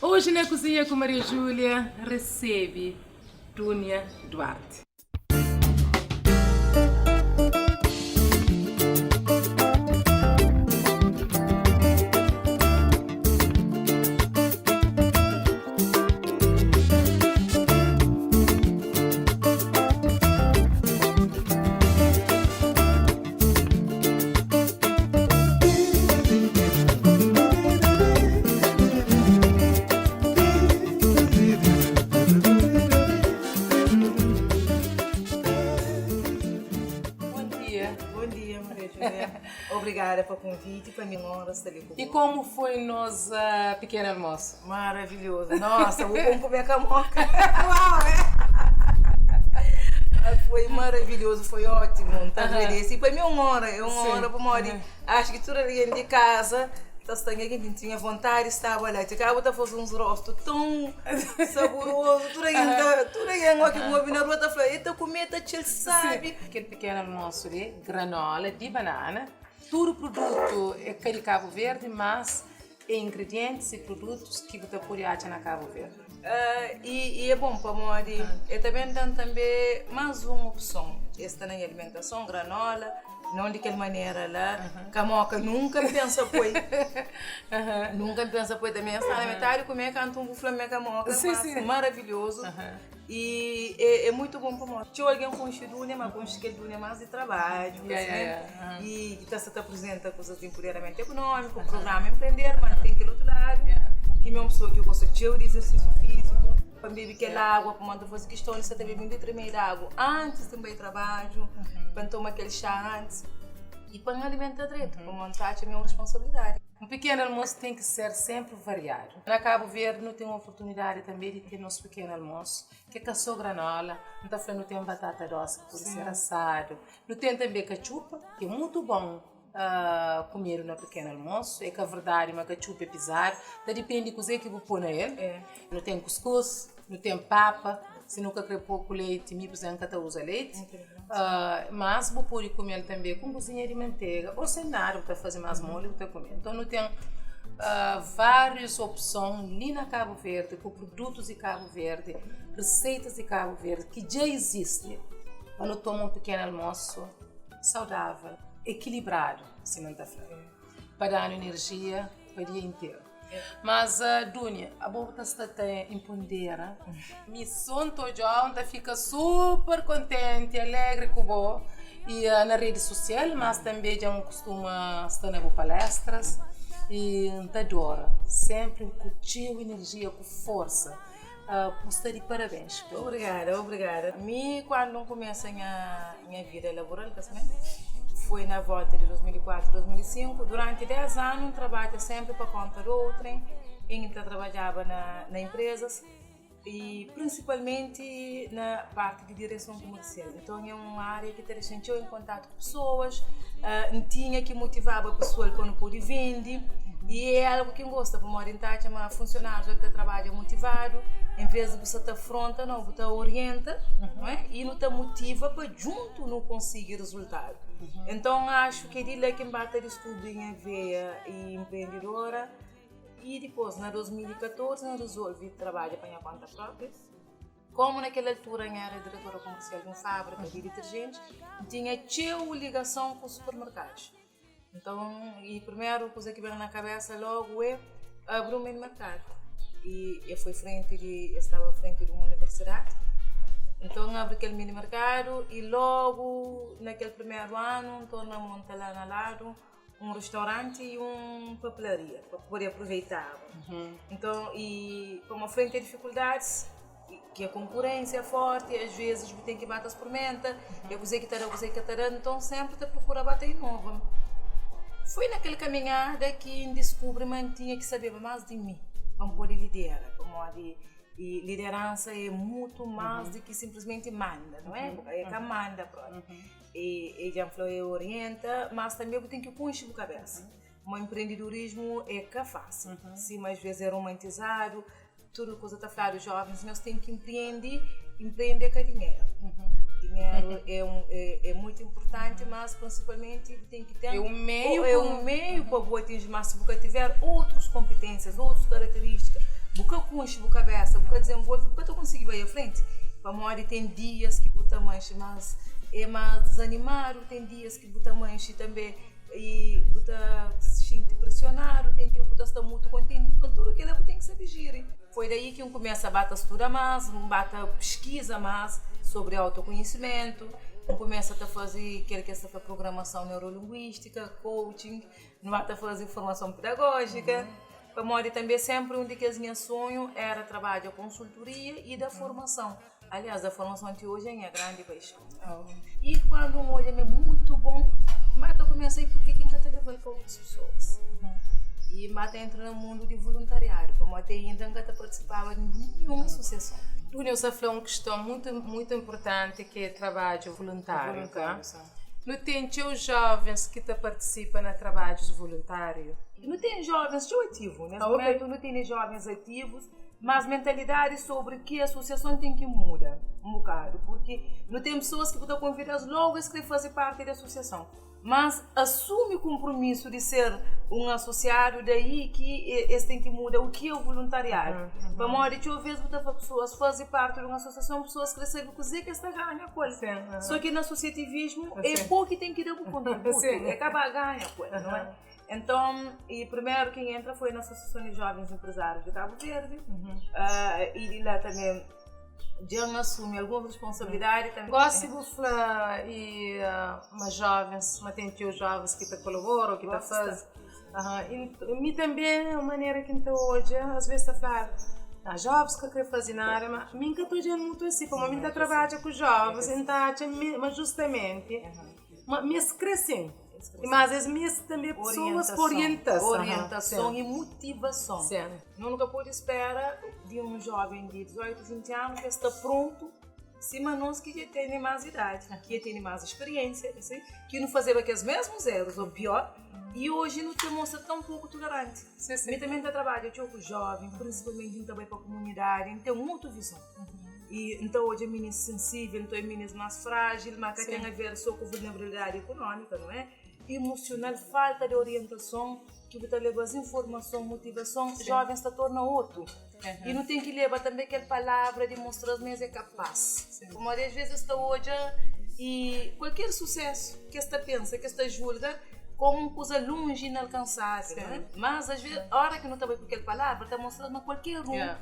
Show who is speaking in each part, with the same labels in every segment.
Speaker 1: Hoje na Cozinha ku Maria Júlia recebe Dunia Duarte. Bom dia.
Speaker 2: Bom dia, Maria José. Obrigada pa convite, pa mim honra sta li ku
Speaker 1: E como foi nos uh, pequeno almoço?
Speaker 2: Maravilhoso. Nossa, vou com comer camoca. Uau, é? Foi maravilhoso, foi ótimo. Tá agradeço. E para mim é uma honra, é uma honra para mim. Acho que tudo ali de casa, tá estando aqui, tinha vontade, estava lá. Te acabo de fazer uns rostos tão saboroso, tudo aí, tudo aí, que eu na rua, tá falando, eita, comer, tá chill, sabe?
Speaker 1: Aquele pequeno almoço de granola, de banana. Tudo produto é cá de Cabo Verde, mas é ingredientes e produtos que você pode achar na Cabo Verde.
Speaker 2: Uh, e, e, é bom para mim, é também dando também mais uma opção. Esta na alimentação, granola, não de aquela maneira lá. Uhum. Camoca nunca pensa poi. Uhum. Nunca pensa poi também. Está na metade comer canto um buflame camoca, sim, sim. maravilhoso. Uhum. E é, é muito bom para nós. Tinha alguém com né, mas com aquele mais de trabalho, yeah, assim, yeah, yeah. Uhum. E que está se apresenta coisas de empoderamento econômico, uhum. programa empreender, mas tem aquele outro lado, yeah. que é uma pessoa que gosta de exercício físico, para beber aquela água, para mandar fazer questão de você beber um litro e meio de água antes de ir trabalho, uhum. para tomar aquele chá antes. E para alimentar direito, uhum. para montar é a minha responsabilidade.
Speaker 1: Um pequeno almoço tem que ser sempre variado. Na Cabo Verde não tem uma oportunidade também de ter nosso pequeno almoço, que é caçou granola, não está falando tem batata doce, que pode ser assado. Não tem também cachupa, que é muito bom uh, comer no pequeno almoço. É que a verdade, uma cachupa é pisar, depende do que você pôr nele. É. Não tem cuscuz, não tem papa, se nunca quer pouco leite, me por exemplo, usa leite. Uh, mas vou pode comer também com cozinha de manteiga ou sem nada para fazer mais mole para comer. Então não tem uh, várias opções ali na Cabo Verde, com produtos de Cabo Verde, receitas de Cabo Verde que já existem. Quando toma um pequeno almoço saudável, equilibrado, se não está falando, para dar energia para o dia inteiro. Mas, uh, Dunia, a boa está empodera. Me sinto já, fica super contente, alegre com o E uh, na rede social, mas também já costuma estar nas palestras. E adora, sempre com energia, com força. Uh, está de parabéns.
Speaker 2: Obrigada, obrigada. Me, quando começa a minha, minha vida laboral, foi na volta de 2004, 2005. Durante 10 anos, trabalhei sempre para conta do outrem. Ainda trabalhava na, na empresas e principalmente na parte de direção comercial. Então é uma área que te deixa em contato com pessoas, uh, tinha que motivar a pessoa quando pode vender. E é algo que eu gosto, para orientar chama funcionários que trabalha motivado, em vez de você te afronta, não, você orienta, uhum. não é? E não te motiva para junto não conseguir resultado. Uhum. Então acho que é de lá que bate descobrir a veia e empreendedora. E depois, na 2014, eu resolvi trabalhar para minha conta própria. Como naquela altura eu era diretora comercial de uma fábrica de detergentes, tinha tinha ligação com os supermercados. Então, e a primeira coisa que veio na cabeça logo é abrir um mini mercado. E eu fui frente de, eu estava à frente de uma universidade. Então abri aquele mini mercado e logo naquele primeiro ano estou a montar lá na lado um restaurante e uma papelaria para poder aproveitar. Uhum. Então, e como a frente a dificuldades, que a concorrência é forte, às vezes tem que bater as experimenta, uhum. eu sei que está, eu sei que está, então sempre te procura bater nova. Foi naquela caminhada que descobri que tinha que saber mais de mim, para poder liderar, para poder e liderança é muito mais uhum. do que simplesmente manda, não é? Uhum. É que manda, pronto. Uhum. E, e já falou, eu orienta, mas também eu tenho que conhecer a cabeça. Uhum. O empreendedorismo é que é fácil. Uhum. Sim, mas às vezes é romantizado, tudo coisa está falando, os jovens, nós temos que empreender, empreender com dinheiro. Uhum. Dinheiro é, um, é, é, muito importante, mas principalmente tem que ter
Speaker 1: é um meio,
Speaker 2: é um meio para atingir, mas se você tiver outras competências, outras características, Bu ka konxe bu kabesa, bu ka dizenvolve, bu ka ta konsigi bai a frenti. Pamodi ten dias ki bu ta manxe más é más dizanimadu, ten dias ki bu ta manxe tanbe i bu ta xinti presionadu, ten dia ki bu ta sta mutu kontenti. Nton tudu kila bu ten ki sabe jiri. Foi daí ki N kumesa ba ta studa más, N ba ta piskiza más sobri autokonhisimentu, N kumesa ta faze kel ki es ta fla programason neurolinguístika, coaching, N ba ta faze formason pedagójika, pamodi tanbe sénpri un di kes nha sonhu éra trabadja konsultoria i da formason. Aliás, da formason ti oji é nha grandi paixon. I kuandu N odja ma é mutu bon, N ba ta kumesa i purki ki N ka ta leba-l pa otus pesoas? I N ba ta entra na mundu di voluntariadu, pamodi te inda N ka ta partisipaba di ninhun asosiason.
Speaker 1: Júlia, bu sta fla un kiston mutu, mutu inpurtanti ki é trabadju voluntáriu, ka? Nu ten txeu jovens ki ta partisipa na trabadjus voluntáriu?
Speaker 2: Nu ten jovens txeu ativu. Nes mumentu nu tene jovens ativus. Mas mentalidadi sobri ki asosiason ten ki muda un bokadu, purki nu ten pesoas ki bu ta konvida-s logu es kre faze parti di asosiason, mas asumi kunpromisu di ser un asosiadu daí ki es ten ki muda u ki é voluntariadu. Pamodi txeu ves bu ta fla pesoas faze parti di un asosiason, pesoas kre sabe kuze ki es ta ganha ku el. So ki na asosiativismu é bo ki ten ki da bu kontributu, é ka ba ganha ku el, nau é? Enton, e primeru ki N entra foi na Asosiason di Jovens Empresárius di Kabu Verdi e di la tanbe dja N asumi alguns responsabilidadi tanbe.
Speaker 1: Gosi bu fla e ma jovens, ma ten txeu jovens ki ta kolabora o ki ta faze. Mi tanbe un manera ki N ta odja, as ves ta fladu, ah jovens ka kre faze nada, ma mi N ka ta odja-l mutu asi, pamodi mi N ta trabadja ku jovens e N ta atxa ma justamenti ma mi es kre sin. Mas es meste tanbe pesoas pa orienta-s.
Speaker 2: Orientason i mutivason. Nu nunka pode spera di un joven di 18, 20 anu ki el sta prontu sima nos ki dja tene más idadi, ki dja tene más spiriénsia, ki nu fazeba kes mesmus erus ô pior i oji nu ta mostra tan poku toleranti. Mi tanbe N ta trabadja txeu ku joven, prinsipalmenti N ta bai pa kumunidadi, N ten otu vizon. I N ta odja minis sensível, N ta odja minis más frájil, má ka ten a ver sô ku vulnerabilidadi ekonómika, não é? Imusional, falta di orientason ki bu ta leba-s informason, motivason, jóvens ta torna otu. I nu ten ki leba tanbê kel palavra di mostra-s ma es é kapás. Pamodi às ves es ta odja i kualker susésu ki es ta pensa, ki es ta julga komu un kuza lonji, inalkansável, não é? Mas às ves, óra ki nu ta bai ku kel palavra, ta mostra-s ma kualker un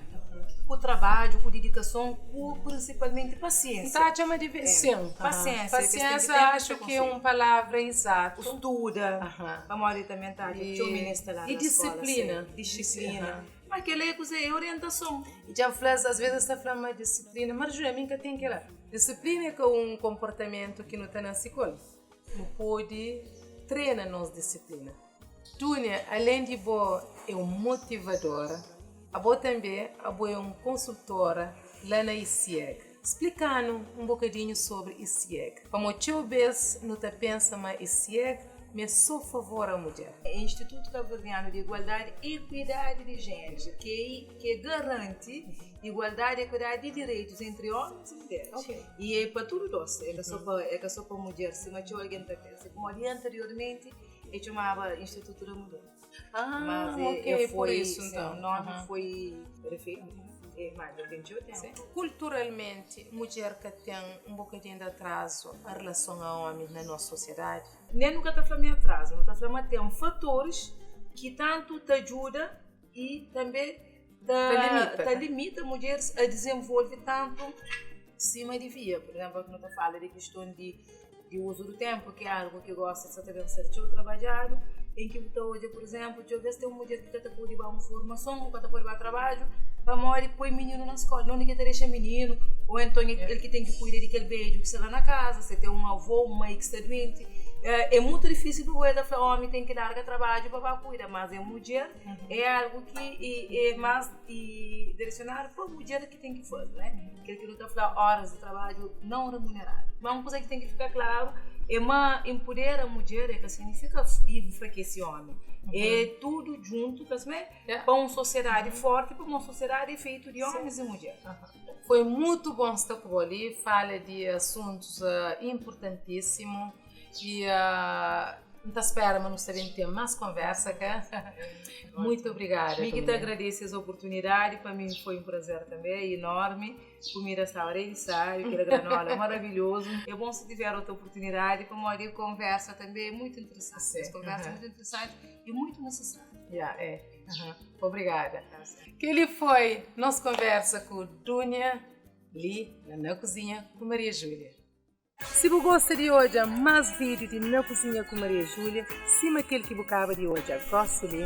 Speaker 2: ku trabadju, ku didikason, ku prinsipalmenti pasiénsia.
Speaker 1: N ta atxa ma debe sin.
Speaker 2: Pasiénsia.
Speaker 1: Pasiénsia axu ki é un palavra izatu.
Speaker 2: Studa, pamodi tanbe ta atxa txeu minís ta larga skóla.
Speaker 1: I disiplina.
Speaker 2: Disiplina. Ma kel-la é kuzê? É orientason.
Speaker 1: I dja N fla-s, asvês es ta fla ma disiplina, ma Julia, mi N ka ten kel-la. Disiplina é ka un konportamentu ki nu ta nase ku el. Nu pode trena nos disiplina. Dunia, alén di bo é un motivadora, abo tanbê abo é un konsultora la na ISIEG. Splika-nu un bokadinhu sobri ISIEG, pamodi txeu bês nu ta pensa ma ISIEG ma é sô favor a mudjer.
Speaker 2: É Institutu Kabuverdianu di Igualdadi i Ekuidadi di Jéneru, ki é garanti igualdadi i ekuidadi di direitus entri ómis i mudjeris. I é pa tudu dôs, é ka sô pa mudjer, sima txeu algen ta pensa. Pamodi anteriormenti E txomaba Instituto da Mulher.
Speaker 1: Ah,
Speaker 2: Mas
Speaker 1: ok,
Speaker 2: e
Speaker 1: por
Speaker 2: foi,
Speaker 1: isso
Speaker 2: sim,
Speaker 1: então.
Speaker 2: o nome foi refeito. É, mas já tem txeu tempo.
Speaker 1: Kulturalmenti, mudjer ka ten un bokadinhu di atrazu en relason a omi na nos sosiedadi?
Speaker 2: Nen nu ka ta fla ma é atrazu, nu ta fla ma ten fatores ki tantu ta djuda i tanbe
Speaker 1: Ta limita.
Speaker 2: ta limita mudjeris a dizenvolve tantu sima divia. Pur izénplu, nu ta fala di kiston di di uzu du ténpu, ki é algu ki gosi sa ta ben ser txeu trabadjadu, en ki bu ta odja, pur izénplu, txeu bes ten un mudjer ki ka ta pode ba un formason ô ka ta pode ba trabadju pamodi poi mininu na skóla, nunde ki el ta dexa mininu, ô enton el ki ten ki kuida di kel bedju ki sta la na kaza, si ten un avó, un mai ki sta duenti. É mutu difísil pa bo el ta fla ómi ten ki larga trabadju pa ba kuida, mas é mudjer. É algu ki é más direcionadu pa mudjer ki ten ki faze, né? Kel ki nu ta fla horas di trabadju não remuneradu. Ma un kuza ki ten ki fika klaru é ma empodera mudjer é ka signifika enfrakese omi. É tudu djuntu, ta sime? Pa un sosiedadi forti, pa un sosiedadi feitu di omis i mudjer.
Speaker 1: Foi mutu bon sta ku bo li, fala di asuntus importantísimu i. N ta spera ma nu sta ben ten más konversa, ka? Muitu obrigada.
Speaker 2: Mi ki ta agradese es oportunidadi, pa mi foi un prazer tanbe enormi. Kumida staba rei di sabi, kel granola maravilhozu. É bon si tiver otu oportunidadi, pamodi konversa tanbe é muitu interesanti. Es konversa é muitu interesanti i muitu nisisáriu.
Speaker 1: Ya, é. Obrigada. Kel-li foi nos konversa ku Dunia li na Na Kuzinha ku Maria Júlia. Si bu gosta di odja más vídiu di Na Kuzinha ku Maria Júlia, sima kel ki bu kaba di odja gósi li,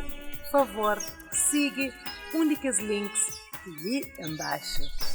Speaker 1: favor sigi un di kes links li enbaxu.